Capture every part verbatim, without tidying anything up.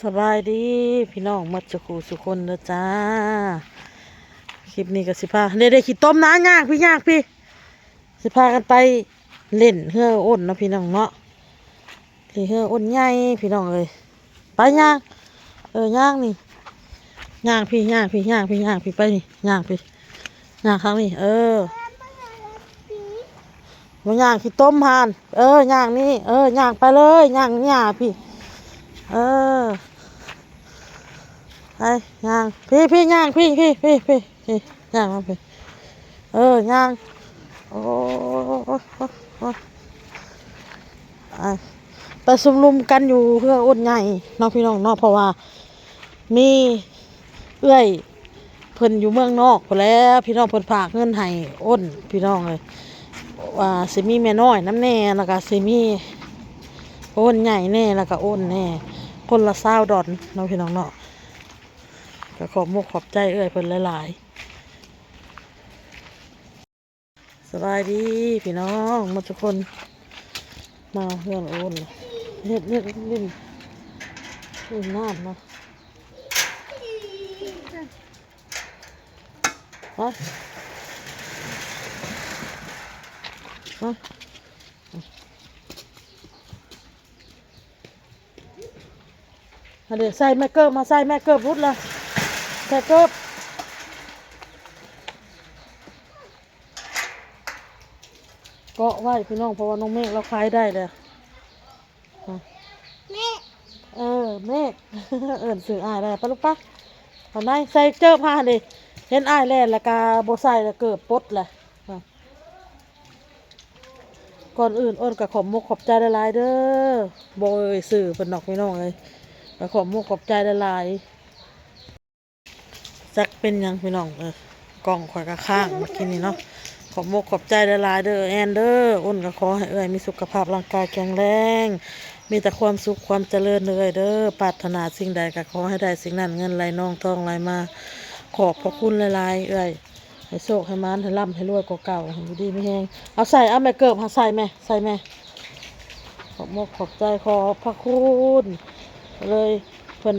สบายดีพี่น้องหมดสุขสุคนเด้อจ้า คลิปนี้ก็สิพาเด้ๆ ขี้ตมนะ ย่างพี่ ย่างพี่ สิพากันไปเล่นเฮืออ้นเนาะพี่น้องเนาะ ที่เฮืออ้นใหญ่พี่น้องเอ้ย ไปย่าง เออ ย่างนี่ ย่างพี่ ย่างพี่ ย่างพี่ ย่างพี่ ไปนี่ ย่างพี่ ย่างข้างนี้ เออ มาย่างขี้ต้มหาน เออ ย่างนี่ เออ ย่างไปเลย ย่างหญ้าพี่ เออ ไป ย่าง พี่ พี่ ย่าง พี่ พี่ พี่ พี่ พี่ ย่างมาพี่ เออ ย่าง โอ้ อ่ะ ไปชุมนุมกันอยู่เฮืออ้นใหญ่เนาะพี่น้องเนาะ เพราะว่ามีเอื้อยเพิ่นอยู่เมืองนอกพู้นแหล้ว พี่น้อง เพิ่นฝากเงินให้อ้น พี่น้องเอ้ย ว่าสิมีแม่น้อยนำแหน่ แล้วก็สิมีอ้นใหญ่แหน่ แล้วก็อ้นแหน่ คนละซาวดอนเนาะพี่น้องเนาะ ก็ขอบมกขอบใจเอื้อยเพิ่นหลายๆ สบายดีพี่น้องหมดทุกคน มาเฮือนอ้นเลย เฮ็ด เฮ็ด เฮ็ด เล่น เล่นน้ำเนาะ ไป ไป มาเดี๋ยวใส่แม่เกิบ มาใส่แม่เกิบรุดละ ใส่เกิบ เกาะไว้พี่น้อง เพราะว่าน้องเมฆเราขายได้แล้ว แม่ เออ เมฆ เอิ้นชื่ออ้ายแล้ว ไปลูกปะ เอาไหน ใส่เกิบพาเด้ เห็นอ้ายแล่นแล้วกะบ่ใส่แล้ว เกิบปลดแหละ ก่อนอื่นอ้นก็ขอบมกขอบใจหลายๆเด้อ บ่เอ่ยชื่อเพิ่นดอกพี่น้องเอ้ย ก็ขอบมกขอบใจหลายๆ จักเป็นหยังพี่น้องเอ้ย กล้องข่อยก็ค้างเมื่อกี้นี้เนาะ ขอบมกขอบใจหลายๆเด้อแอนเด้อ อ้นก็ขอให้เอื้อยมีสุขภาพร่างกายแข็งแรง มีแต่ความสุขความเจริญเด้อเอื้อยเด้อ ปรารถนาสิ่งใดก็ขอให้ได้สิ่งนั้น เงินไหลนองทองไหลมา ขอบพระคุณหลายๆเอื้อย ให้โชคให้หมาน ให้ร่ำให้รวยกว่าเก่า ให้อยู่ดีมีแฮง เอาใส่ เอาแม่เกิบ หาใส่แม่ ใส่แม่ ขอบมกขอบใจ ขอบพระคุณ เลย เพิ่น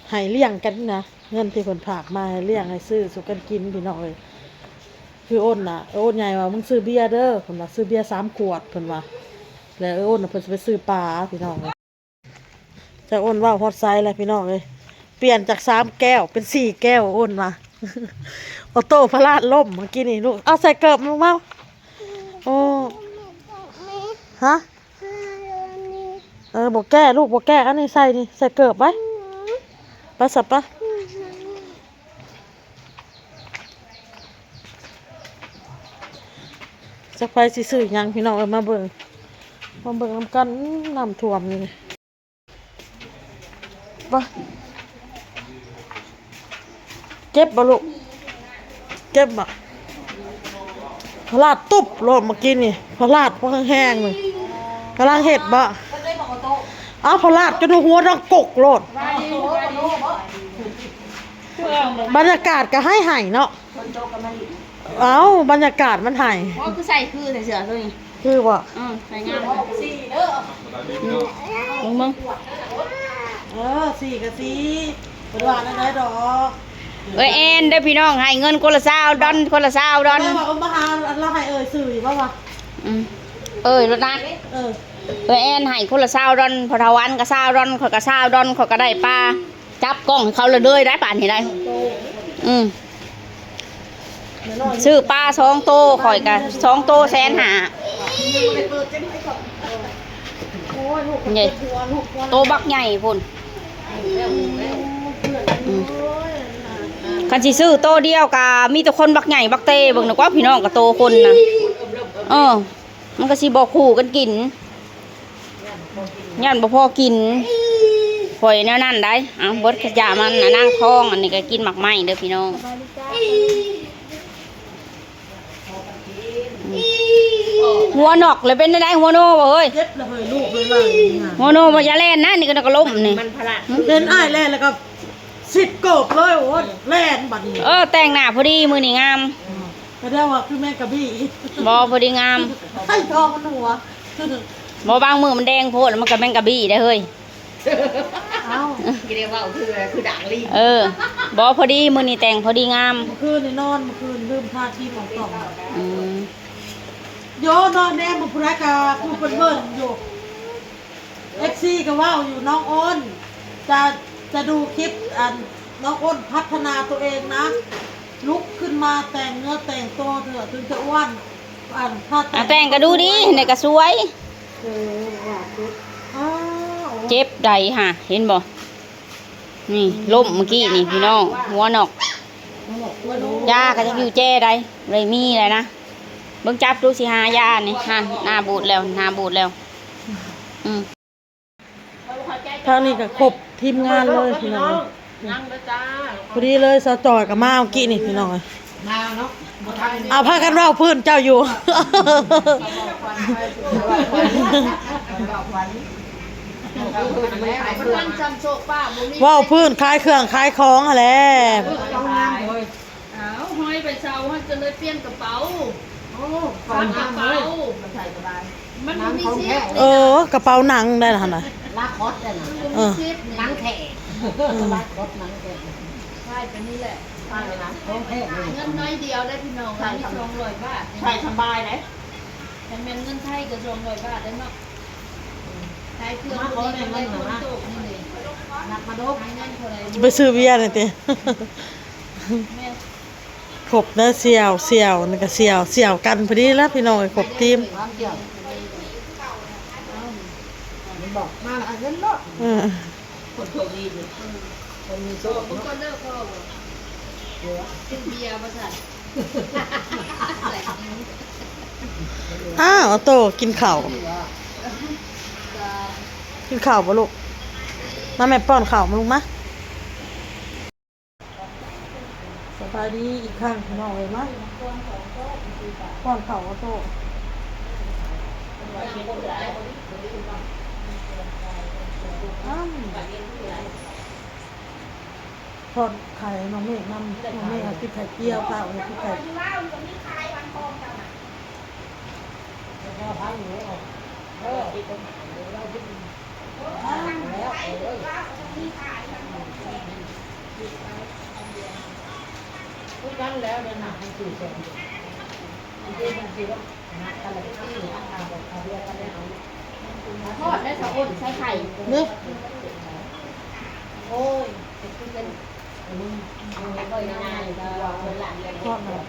ให้เลี้ยงกันนะ เงินที่เพิ่นฝากมาให้เลี้ยง ให้ซื้อสู่กันกินพี่น้องเอ้ย คืออ้นน่ะ อ้นใหญ่ว่า มึงซื้อเบียร์เด้อ เพิ่นว่า ซื้อเบียร์สามขวด เพิ่นว่า แล้วอ้นน่ะ เพิ่นสิไปซื้อปลาพี่น้องเอ้ย จะอ้นเว้าฮอดไซแล้วพี่น้องเอ้ย เปลี่ยนจากสามแก้วเป็นสี่แก้ว อ้นว่า ออโต้พลาดล้มเมื่อกี้นี่ลูก เอาใส่เกิบลูกเมา โอ้ ฮะ เออ บ่แก้ลูก บ่แก้ อันนี้ใส่นี่ ใส่เกิบไว้ ไปสับปะ จักไผสิซื้อหยังพี่น้องเอ้ย มาเบิ่ง มาเบิ่งนำกัน น้ำท่วมนี่ ไป เจ็บบ่ลูก เจ็บบ่ พลาดตุ๊บโลดเมื่อกี้นี่ พลาดเพราะแห้งๆนี่ กำลังเฮ็ดบ่ อ้าว พลาดจนหัวดังกกโลด บรรยากาศก็ให้ๆเนาะ เอ้า บรรยากาศมันให้ โอ้ คือใส่คือใส่เสื้อตัวนี้ คือบ่ อืม ใส่งาม มึงมึง เออ สี่กับสี่ เพิ่นว่านั่นได้ดอก เอ้ยแอนเด้อพี่น้อง ให้เงินคนละซาวดอน คนละซาวดอน เออ ว่าเอามาหา เราให้เอ่ยชื่ออยู่บ่วะ อืม เอ้ยรถนะ เออ เอ้ยแอนให้คนละซาวดอน พอเฒ่าวันก็ซาวดอน ข้อยก็ซาวดอน ข้อยก็ได้ปลา จับกล้องให้เขาเลย เลยได้ป่านนี้ได้ อืม ซื้อปลาสองโต ข้อยก็สองโตแสนห้า นี่ โตบักใหญ่พุ้น อืม คันสิซื้อโตเดียวก็มีแต่คนบักใหญ่บักเต เบิ่งนะกว่าพี่น้องกับโตคนนะ เออ มันก็สิบ่คู่กันกิน ย่านบ่พอกิน ข่อยแนวนั้นได้ เอาเบิดขยะมันน่ะ นางทอง อันนี้ก็กินหมากไม้เด้อพี่น้อง หัวนอกเลยเป็นได้หัวโนบ่เฮ้ย เจ็บเลยลูกเลยล่ะ หัวโนบ่อย่าแล่นนะ นี่ก็นกกระล้มนี่ มันพละ เป็นอ้ายแล่นแล้วก็สิบเกิบเลย โอ้ยแล่นบัดนี้ เออ แต่งหน้าพอดี มื้อนี้งาม ก็ได้ว่าคือแมงกะบี้ บ่พอดีงาม ไอ้ทองมันหัว บ่บางมื้อมันแดงโพด มันก็แมงกะบี้ได้เฮ้ย เอ้า บ่ได้เว้าคือ คือด่างลี เออ บ่ พอดี มื้อนี้แต่งพอดีงาม เมื่อคืนนี่นอน เมื่อคืนลืมทาครีมออกกล่อง อืม โยนอนแนมบ่ผู้ใดกะผู้เพิ่นเบิ่งอยู่ เอฟซี ก็เว้าอยู่ น้องอ้น จะ จะดูคลิปอันน้องอ้นพัฒนาตัวเองนะ ลุกขึ้นมาแต่งเนื้อแต่งตัวเถอะ ถึงจะอ้วน อัน ถ้าแต่ง อ่ะ แต่งก็ดูดี ในก็สวย เออ ว่าเจ็บ อ้าว เจ็บใดฮะ เห็นบ่ นี่ ล้มเมื่อกี้นี่พี่น้อง หัวนอก ยาก็จะอยู่แจ้ใด เลยมีเลยนะ เบิ่งจับดูสิหายานี่ หัน หน้าบูดแล้ว หน้าบูดแล้ว อืม ทางนี้ก็ครบทีมงานเลยพี่น้อง นั่งเลยจ้า พอดีเลย สาวจอยก็มาเมื่อกี้นี่พี่น้อง มาเนาะ บ่ทัน เอาพากันเว้าพื้นเจ้าอยู่ เว้าพื้นขายเครื่องขายของหั่นแหละ เอาหอยไปเซา เฮาจะเลยเปลี่ยนกระเป๋า โอ้ กระเป๋า กระเป๋า มันใส่สบาย มันบ่มีซิป เออ กระเป๋าหนังได้หั่นน่ะ ลาคอสได้น่ะ มันบ่มีซิปนี่ หนังแท้ เออ ลาคอสหนังแท้ ใช่ ตัวนี้แหละ ใช่เลยนะ ของแท้เลย เงินน้อยเดียวได้พี่น้อง ใช่ มีสองร้อยบาท ใช่ สบายเลย แต่แม่นเงินไทยก็สองร้อยบาทได้เนาะ ขายเครื่อง มาขอแม่เงินหน่อยนะ คนโตนี่เลย นักมาดก ขายเงินเท่าไหร่ ไปซื้อเบียร์หน่อยติ แม่ ครบนะ เสี่ยว เสี่ยว นี่ก็เสี่ยว เสี่ยวกันพอดีแล้วพี่น้อง ครบทีม ความเสี่ยว มันบอกมาแล้วเงินเนาะ เออ คนโชคดีอยู่ คนมีโชค ผมก็เลิกก็ซื้อเบียร์มาสั่น ใส่นี้ อ้าว โต กินข้าว กินข้าวบ่ลูก มาแม่ป้อนข้าวมาลูกมา สบายดีอีกครั้งพี่น้องเอ้ยมา ป้อนข้าวโต อ้าว ทอดไข่น้องเมฆนำ น้องเมฆเอากินไข่เจียว ข้าวเอากินไข่ ทอดได้สะอดใส่ไข่ เนอะ โอ้ย จะกินเป็น ทอดหน่อย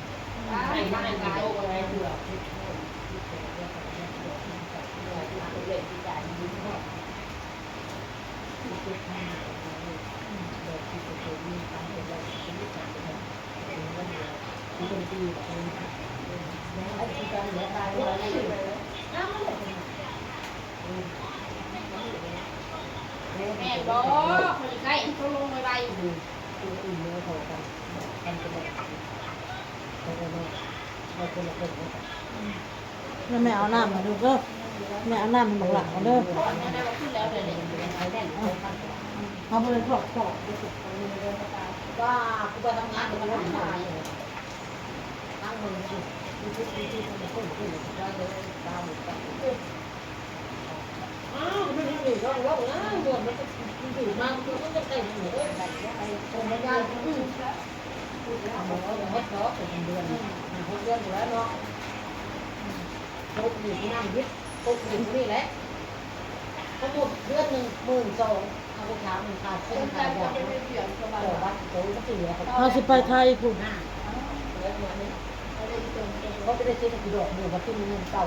แม่นบ่ คนใกล้ตกลงไวๆ แล้วแม่เอาน้ำมาดูเด้อ แม่เอาน้ำให้บักหล่าเด้อ เอาไปเลย บอก บอก ว่ากูไปทำงาน มันไม่ได้ อ้าว มันอยู่ในร่องร่องนะ มันมันอยู่มา มันก็จะเต็มอยู่เลย ผมไม่ได้ อืม เอาหมอเอาหมอเนาะ เป็นเดือน หกเดือนอยู่แล้วเนาะ พกอยู่ที่นั่นยึด พกอยู่ที่นี่แหละ ทั้งหมดเดือนหนึ่งหมื่นสอง เอาไปถามมันขาดเส้นขาดยา เดี๋ยวบัตรโตก็เสีย เฮาสิไปไทยพุ้น เขาจะได้เช็คกี่ดอกหมู่บัตรที่มีเงินเก่า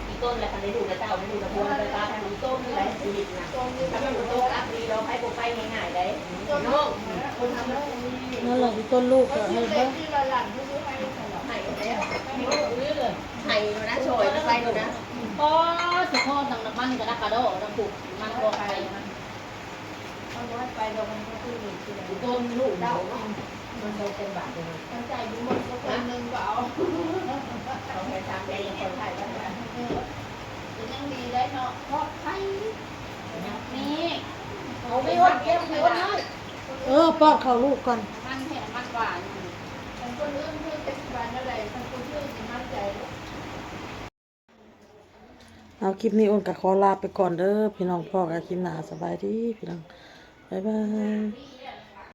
อีต้นแหละ คันได้ดูกระเจ้า ได้ดูกระพวงกระตา คันอีต้นนี่แหละ ชีวิตนะ ถ้ามันบ่ตกอับดี เราไปบ่ไปง่ายๆ ได้ เนาะ คนทำแล้ว นั่นแหละ อีต้นลูกก็ให้เบิ่ง ไห้แล้ว ไห้แล้วนะ ช่วยไปแล้วนะ ก็สิพอตั้งน้ำมันก็นักกระโดด น้ำผุมันก็ไป เอาน้อยไปดอก มันก็คือหนึ่งคือ ต้นลูกเต้าเนาะ มันบ่เป็นบาทเลย มันจ่ายอยู่หมดก็คนหนึ่งก็เอา เอาไปทำเป็นคนไทยแล้วนะ เออ ก็ยังดีได้เนาะ ปลอดภัย นี่ เอาไปอดเก็บไปอดน้อย เออ ป้อนข้าวลูกก่อน มันแห้งมันหวาน มันคนอื่นคือเป็นวันอะไร มันคนอื่นสิมั่นใจ เอาคลิปนี้อ้นก็ขอลาไปก่อนเด้อพี่น้อง พ้อกันคลิปหน้า สบายดีพี่น้อง บ๊ายบาย